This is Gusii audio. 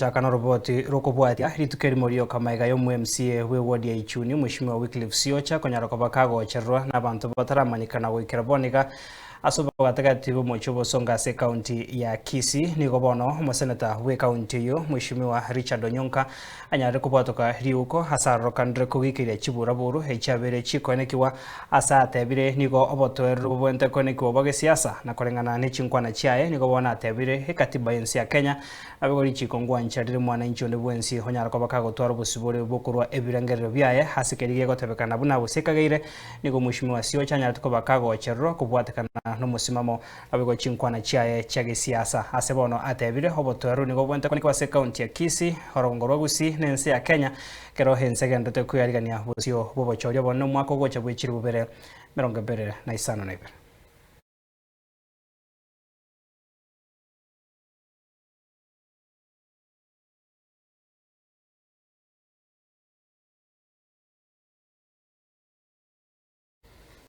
Togochaka noroboti rokobwatia rituko erimo rioka magega y'omo-MCA bw'eward ya Ichuni Mweshimiwa Wycliffe Siocha konyara koba kagochererwa nabanto bataramanyekana goikera bono iga ase obogatagati bw'omochie obosongo ase ekaunti ya Kisii. Nigo bono omoseneta bw'ekaunti eyio Mweshimiwa Richard Onyonka anyarire kobwatoka riuko ase arorokanire kogikeria chiburaburu echiabeire chikoenekigwa ase atebire nigo obotoereru bobwenerete koenekigwa bwa gesiasa na koreng'ana ne chinkwana chiaye nigo bono atebire ekatiba y'ense ya Kenya Naboigo richiiko ngwancha rire mwananchi onde bwensi onyare koba kagotwara obosibore bw'okorua ebirengererio biaye ase keria gegotebekana buna gose ekageire, nigo Mweshimiwa Siocha anyarete koba kagochererwa kobwatekana nomosimamo. Naboigo chinkwana chiaye chia gesiasa ase bono atebire obotoereru nigo bobwenerete konikwa ase ekaunti ya Kisii, orogongo rwa Gusii na ense ya Kenya ekero ense egendererete kweyarigania bosio bw'obochori obonene omwaka ogocha bwe chilifu bibere merongo ebere na isano na ibere.